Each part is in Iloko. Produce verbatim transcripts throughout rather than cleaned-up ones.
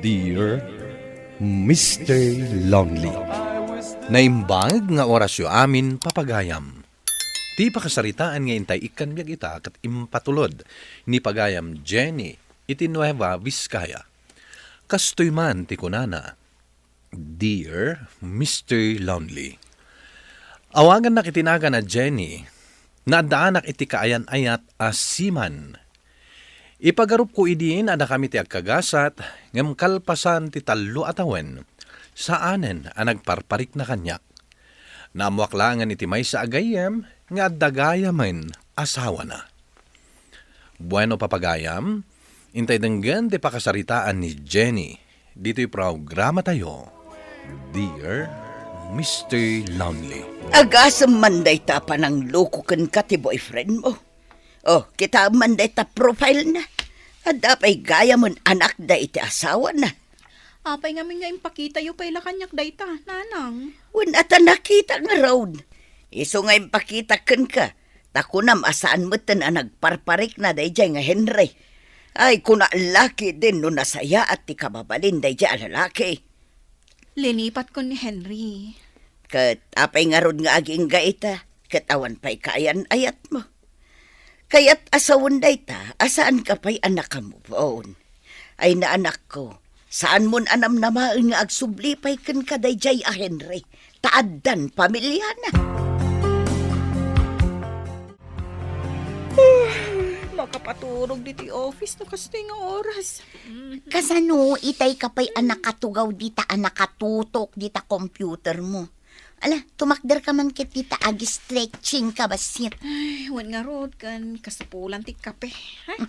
Dear Mister Lonely. Naimbag nga orasyo amin, papagayam. Ti pakasaritaan nga intay ikkan biag ita ket impatulod ni pagayam Jenny iti Nueva Vizcaya. Kastoy man ti kunana, Dear Mister Lonely, awagannak iti nagan a Jenny, naaddaanak iti kaayan-ayat a seaman. Ipagarupko idin a dakami ti agkagasat, ngem kalpasan ti tallo a tawen, saanen a nagparparikna kaniak. Naammoak laengen iti maysa a gayyem nga adda gayamen asawana. Bueno, papagayam, intay denggen ti pakasaritaan ni Jenny ditoy programatayo, Dear Mister Lonely. Agasem man dayta a panangloko kenka ti boyfriend mo. Oh, kitaem man dayta profile na. Adda pay gayamen anakda iti asawana. Apay ngamin nga impakitayo pay la kaniak dayta, nanang? Wen, ata nakita ngarud. Isu nga impakitak kenka, ta kunam a saan metten a nagparparikna daydiay nga Henry. Ay, kuna laki din no nasayaat ti kababalin daydiay a lalaki. Linipatkon ni Henry. Ket apay ngarud nga agingga ita, ket awan pay kaayan-ayatmo? Kayat a sawen dayta a saanka pay a nakamove on. Ay, naanakko, saanmon a namnamaen nga agsubli pay kenka daydiay a Henry, ta addan pamiliana. Makapaturog ditoy office no kastoy nga oras. Kasano itay ka pay a nakatugaw dita a nakatutok dita computer mo? Ala, tumakder ka man ket dita agi-stretching ka bassit. Ay, wen ngarud ken kasapulan ti kape. Ay.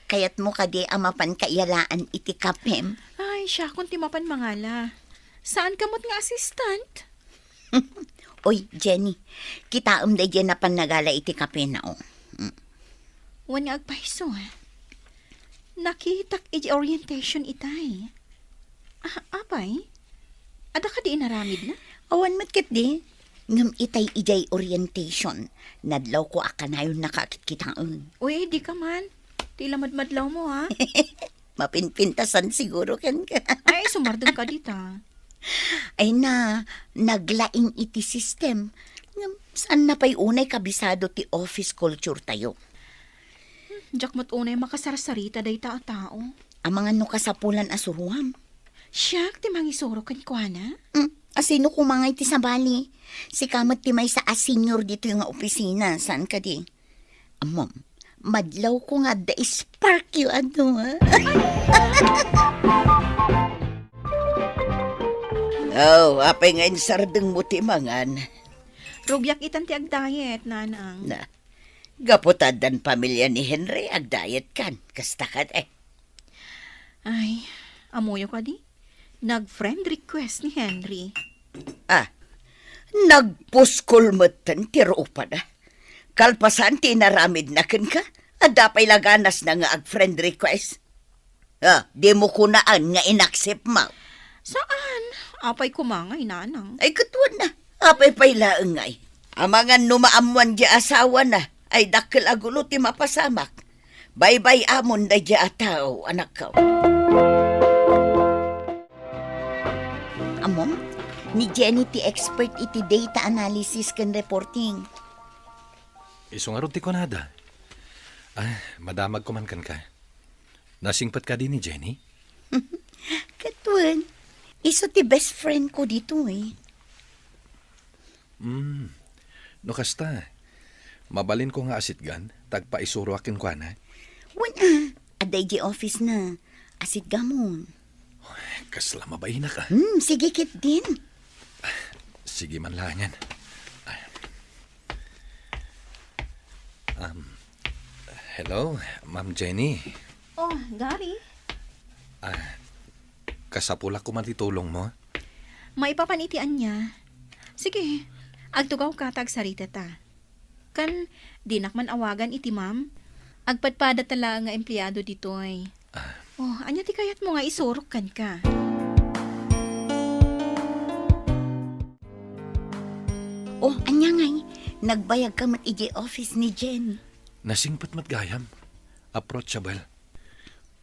Kayatmo kadi a mapan kaiyalaan iti kapem? Ay, siakon ti mapan mangala. Saan ka met nga assistant? Oy, Jenny, kitaem daydiay napan nagala iti kapena, o. Mm. Wen nga agpayso, eh. Nakitak iti orientation itay. Ah, apay? Adda kadi inaramidna? Awan met ketdi. Ngem itay idiay orientation, nadlawko a kanayonnaka a kitkitaen. Uy, di ka man. Ti la madmadlawmo, ha? Mapinpintasan siguro kenka. Ay, sumardeng ka dita. Ay na, naglaing iti sistem. Ngem, saanna pay unay kabisado ti office culture tayo? Hmm, diak met unay makasarsarita dayta a tao. Amangan no kasapulan a suroam. Siak ti mangisuro kenkuana? Hmm, a sino koma ngay ti sabali? Sika met ti maysa a senior ditoy nga opisina, saan kadi? Ammom, madlawko nga adda spark yu adu, ha? Oh, apay nga insardengmo ti mangan? Rugiak itan ti agdiet, nanang. Na, gapu ta addan pamilia ni Henry, agdiet kan. Kasta kadi. Ay, ammoyo kadi? Nag-friend request ni Henry. Ah, nagpuskol metten ti rupada. Kalpasan ti inaramidna kenka, adda pay la ganasna nga ag-friend request. Ah, dimo kunaan nga inaccept mo. Saan? Apay koma ngay, nanang? Ay, ket wen na. Apay pay laeng ngay. Amangan no maammoan di asawana, ay dakkel a gulo ti mapasamak. Baybay-amon daydiay a tao, anakko. Ammom, ni Jenny ti expert iti data analysis ken reporting. Isu ngarud ti kunada. Ah, madamagko man kenka. Nasingpet kadi ni Jenny? Ket wen, isu ti best friend ko ditoy. Hmm. No kasta, mabalinko nga asitgan, ta agpaisuroak kenkuana. Wen a, adda idiay office na. Asitgamon. Kasla mabainak a. Hmm, sige ketdin. Sige man laengen. Um, hello, Ma'am Jenny. Oh, Gary? Ah, kasapulak koma ti tulongmo? Maipapan iti ania? Sige, agtugawka ta agsaritata. Kan, dinak man awagan iti ma'am. Agpadpadata laeng nga empleado ditoy. Ah. Oh, ania ti kayatmo nga isurok kenka? Oh, ania ngay? Nagbayagka met idiay office ni Jen. Nasingpet met gayam. Approachable.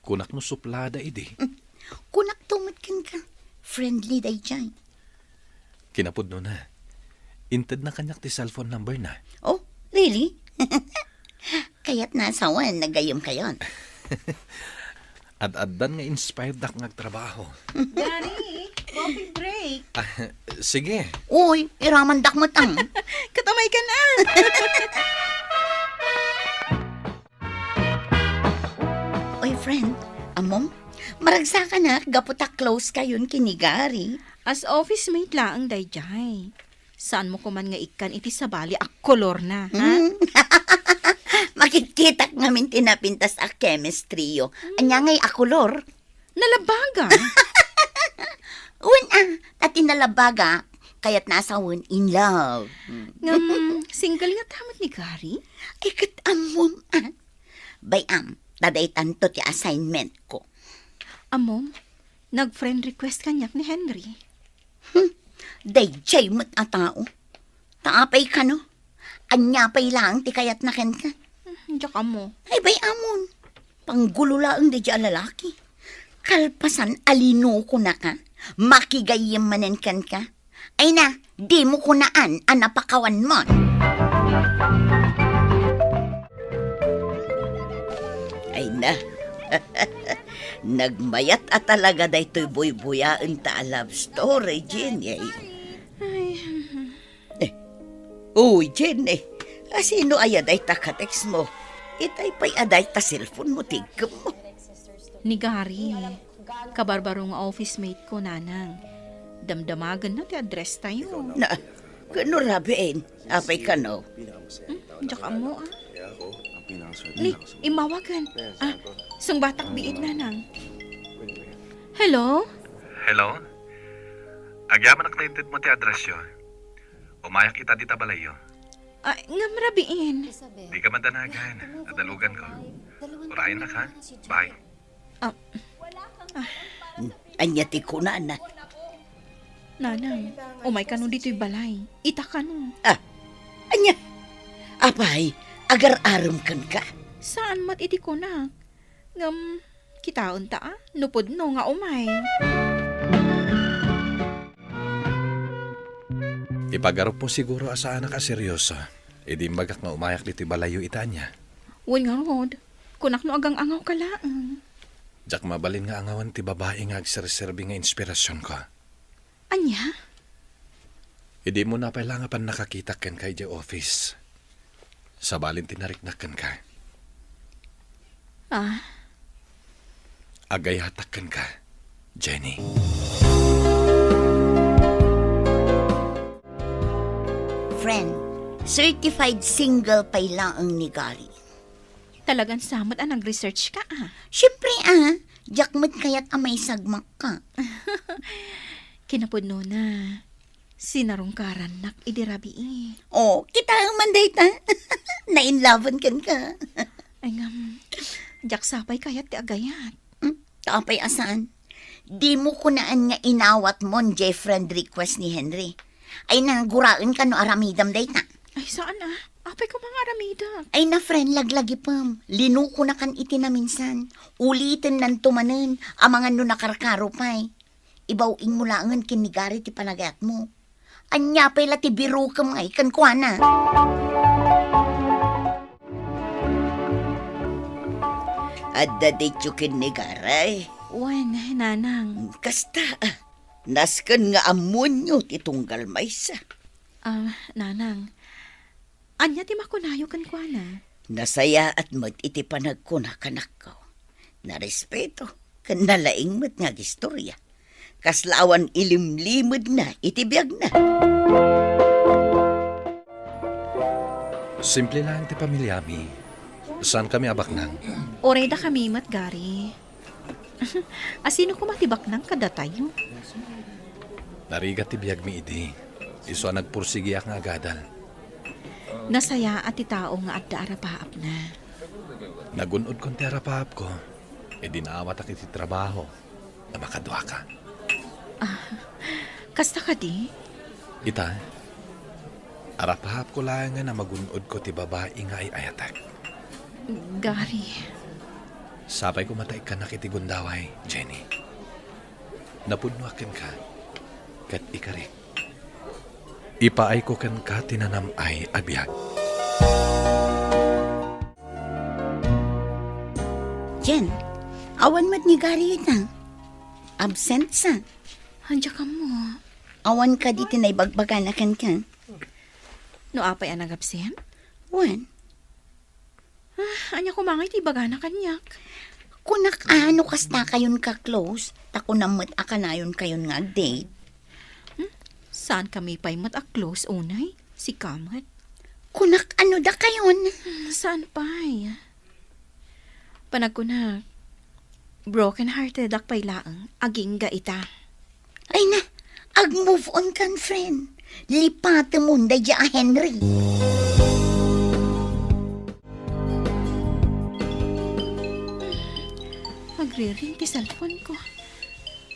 Kunak no suplada idi. Kunakto met kenka, friendly daydiay. Kinapudnona, intedna kaniak ti cellphone number na. Oh, really? Kayatna a sawen, nagayyemkayon. Ad-addan nga inspired dak nga agtrabaho. Gary, coffee break. Ah, sige. Uy, iramandak met ang. Katamay ka na. Oy, friend, ammom, maragsakanak gapu ta close kayon ken ni Gary. As office mate laeng daydiay. Saanmo koman nga ikkan iti sabali a kolorna, ha? Hmm. Makitkitak ngamin ti napintas a chemistry-yo. Ania ngay a kolor? Nalabaga. Wen a, ta ti nalabaga, kayatna a sawen in love. Hmm. Ngem, single ngata met ni Gary? Ay, ket ammom, ah. Bay-am, ta daytanto ti assignment-ko. Ammom, nag-friend request kaniak ni Henry. Hmm, daydiay met a tao. Ta apay kano? Ania pay laeng ti kayatna kenka? Hmm, diak ammo. Ay, bay-amon. Panggulo laeng daydiay a lalaki. Kalpasan a linukonaka, makigayyem manen kenka. Ay na, dimo kunaan a napakawanmon. Ay na. Nagmayat a talaga daytoy buybuyaenta a love story, Jenny. Ay. Eh, uy, Jenny. Asino aya dayta ka-textmo? Itay pay a dayta cellphone-mo ti iggem-mo. Ni Gary. Kabarbaro nga office mate ko, Nanang. Damdamagenna ti address tayo. Na, kano rabiin? Apay kano? Hmm? Diak ammo, ah. Ni, imawagen. Ah, sungbatak biit, Nanang. Hello? Hello? Agyamanak ta intedmo ti address-yo. Umayak ita dita balayyo. Ah, ngem rabiin. Dika madanagan. Adaluganko. Urayennak, ha? Bye. Ah. Ah. Ania ti kunana? Nanang, umay kano ditoy balay. Ita kano. Ah, ania? Apay, agar-arem kenka? Saan met iti kunak? Ngem, kitaenta, ah, no pudno nga umay. Ipagarupmo siguro a saanak a serioso. Idi imbagak nga umayak ditoy balayyo ita ania? Wen ngarud, kunak no agang-angawka laeng. Diak mabalin nga angawen ti babai nga agserserbi nga inspirasionko. Ania? Idi umuna pay la nga pannakakitak kenka idiay office, sabalin ti nariknak kenka. Ah? Agayatak kenka, Jenny. Friend, certified single pay laeng ni Gary. Talagan sa met a nag-research ka, ah. Siyempre, ah. Diak met kayat a maisagmakka. Kinapudnona, sinarungkarannak idi rabii. Oh, kitaem man dayta. Nainlaven kenka. Ay, ngem, diak sa pay kayat ti agayat. Hmm, ta apay a saan? Dimo kunaan nga inawatmon jay friend request ni Henry. Ay, na, guraenka no aramidem dayta. Ay, saan, ah? Apay koma nga aramidak? Ay, na, friend, laglagipem. Linukonakan iti naminsan. Ulitennanto manen, amangan no nakarkaro pay. Ibaw-ingmo laengen ken ni Gary ti panagayatmo. Ania pay la ti birokem ngay kenkuana? Adda daytoy ken ni Gary? Wen, Nanang. Kasta, ah. Nasken nga ammonyo ti tunggal maysa. Ah, Nanang, ania ti makunayo kenkuana? Nasayaat met iti panagkuna kanakko. Narespeto, ken nalaing met nga agistoria. Kasla awan ilimlimedna iti biagna. Simple laeng ti pamiliami. Saankami a baknang. Uray dakami met, Gary. Asino koma ti baknang kadatayo? Narigat ti biagmi idi. Isu a nagpursigiak nga agadal. Nasayaat ti tao nga adda arapaapna. Nagun-odkon ti arapaapko idi naawatak iti trabaho a makaduaka. Ah, kasta kadi? Ita, arapaapko laengen a magun-odko ti babai nga ay-ayatek. Gary. Sapay koma ta ikkannak iti gundaway, Jenny. Napudnoak kenka, ket ikarik. Ipaayko kenka ti nanam-ay a biag. Jen, awan met ni Gary ita. Absent sa. Ania kano? Awan kadi ti naibagbagana kenka? No apay a nagabsent? Wen. Ah, ania koma ngay ti ibagana kaniak? Kunak a no kasta kayon ka close, ta kunam met a kanayon kayon nga ag-date. Hmm? Saan kami pay met a close unay? Sika met. Kunak a no dakayon. Hmm, saan pay? Panagkunak, broken-heartedak pay laeng, agingga ita. Ay na, ag-move on kan, friend. Lipatemon daydiay a Henry. Agriring ti cellphone ko.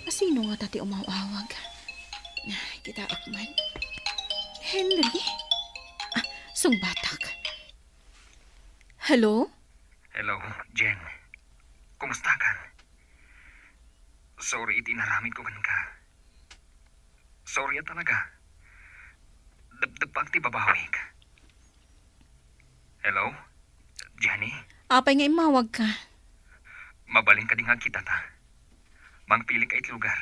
Asino ngata ti umaw-awag? Kitaek man. Henry? Ah, sungbatak. Hello? Hello, Jen. Kumusta ka? Sorry iti inaramid ko kenka. Sorry a talaga. Depdeppak ti babawik. Hello? Jenny? Apay nga immawag ka? Mabalin kadi nga agkita ta? Mangpili ka iti lugar.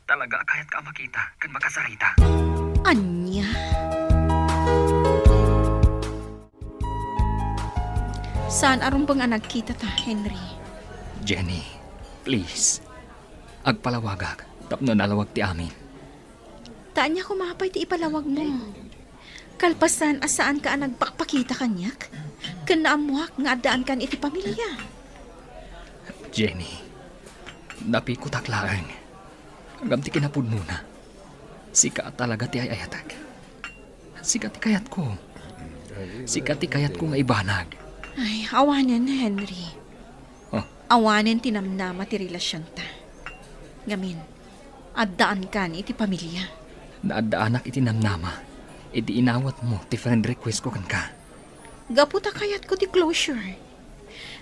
Talaga a kayat ka a makita ken makasarita. Ania? Saan a rumbeng a nagkita ta, Henry? Jenny, please. Agpalawagak tapno nalawag ti amin. Ta ania koma pay ti ipalawag mo? Kalpasan a saan ka a nagpakpakita kaniak, ken naammoak nga addaan kan iti pamilya. Jenny, napikutak laeng. Ngem ti kinapudnona, sika talaga ti ay-ayatek. Sika ti kayatko. Sika ti kayatko nga ibanag. Ay, awanen, Henry. Oh. Awanen ti namnama ti relasionta. Ngamin, addaankan iti pamilya. Naaddaanak iti namnama, idi inawatmo ti friend request ko kenka. Gapu ta kayatko ti closure.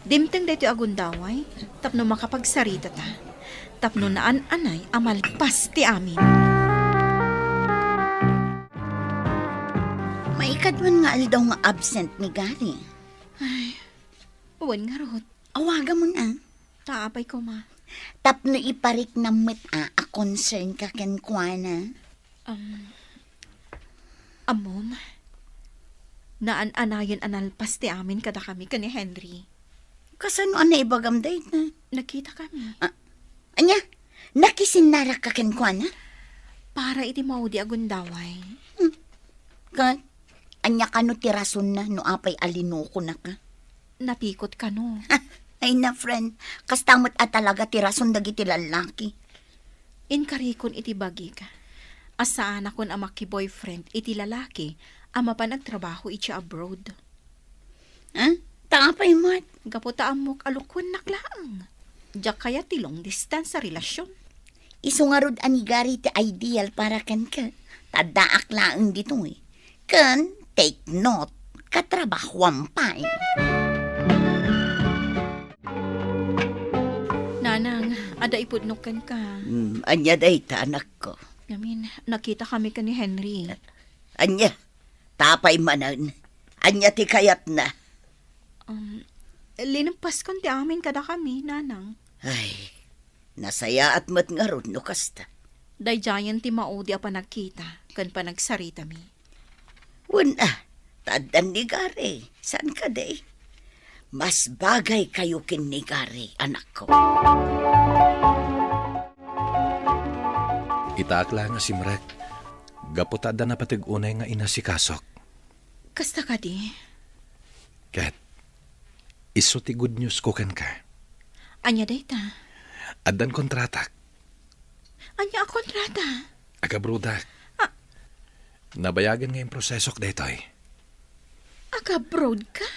Dimteng daytoy a gundaway tapno makapagsaritata, tapno naan-anay a malpas ti amin. Maikadwan nga aldaw nga absent ni Gary. Ay, wen ngarud. Awagamon a. Ta apay koma? Tapno ipariknam met a, a concern ka kenkuana. Um, ammom, naan-anayen a nalpas ti amin kadakami ken ni Henry. Kasano a naibagam dayta? Nagkita kami. Ah, ania? Nakisinnarak ka kenkuana? Para iti maudi a gundaway. Hmm. Ket, ania kano ti rasonna no apay a linukonaka? Napikot kano. Ay na, friend, kasta met a talaga ti rason dagiti lallaki. Inkarikon iti bagik a saanakon a makiboyfriend iti lalaki a mapan agtrabaho idiay abroad. Ah, ta apay met? Gapu ta ammok a lukuennak laeng. Diak kayat ti long distance a relasyon. Isu ngarud a ni Gary ti ideal para kenka. Ta addaak laeng ditoy. Ken, take note, katrabahoam pay. Nanang, adda ipudnok kenka. Hmm, ania dayta, anakko? Ngamin, nakita kami ken ni Henry. Ania? Ta apay manen? Ania ti kayatna? Um, linumpaskon ti amin kadakami, Nanang. Ay, nasayaat met ngarud no kasta. Daydiayen ti maudi a panagkita ken panagsaritami. Wen a, ta addan ni Gary, saan kadi? Mas bagay kayo ken ni Gary, anakko. Itaak la nga simrek, gapu ta adda napateg unay nga inasikasok. Kasta kadi? Ket, isu ti good news ko kenka. Ania dayta? Addan kontratak. Ania a kontrata? Agabroadak. Ah. Nabayagen nga improsesok daytoy. Agabroad ka?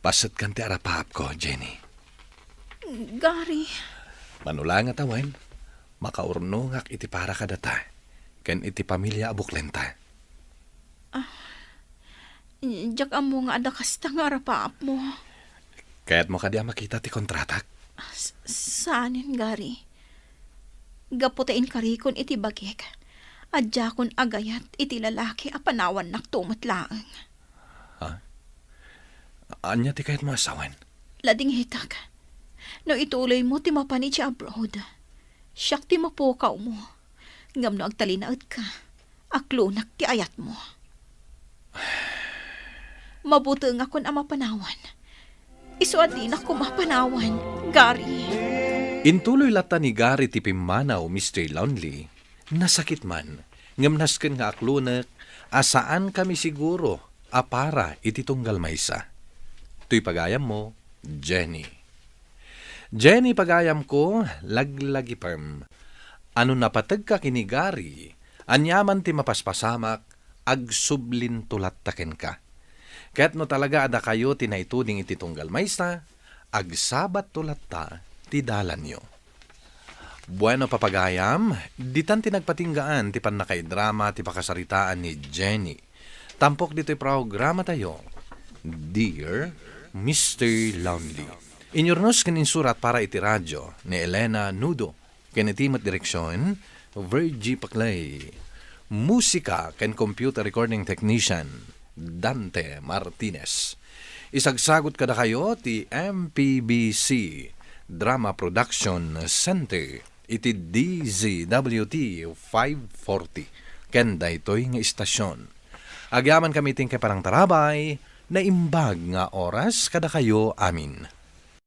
Pasetkan ti arapaapko, Jenny. Gary. Mano la nga tawen, makaurnongak iti para kadata, ken iti pamilia a buklenta. Ah, diak ammo nga adda kasta nga arapaapmo. Kayatmo kadi a makita ti kontratak? S-, saanen, Gary. Gapu ta inkarikon iti bagik, a diakon agayat iti lalaki a panawannak met laeng. Ha? Ania ti kayatmo a sawen? Ladingitak. No ituloymo ti mapan iti abroad, siak ti mapukawmo. Ngem no agtalinaedka, aklonak ti ayatmo. Mabutengakon a mapanawan. Isu a dinak koma panawan, Gary. Intuloy latta ni Gary ti pimmanaw, Mister Lonely. Nasakit man, ngem nasken nga aklonek a saankami siguro a para iti tunggal maysa. Toy pagayammo, Jenny. Jenny, pagayamko, laglagipem. Ano napategka ken ni Gary, aniaman ti mapaspasamak, agsublinto latta kenka. Ket no talaga a dakayo ti naituding iti tunggal maysa, agsabatto latta ti dalanyo. Bueno, papagayam, ditan ti nagpatinggaan ti pannakaidrama ti pakasaritaan ni Jenny. Tampok ditoy programatayo, Dear Mister Lonely. Inyurnos ken insurat para iti radio ni Elena Nudo, ken iti met direksion, Virgie Paclay. Musika ken computer recording technician, Dante Martinez. Isagsagot kadakayo ti M P B C Drama Production Center iti D Z W T five forty ken daytoy nga istasion. Agyamankami ti inkay panangtarabay, naimbag nga oras kadakayo amin.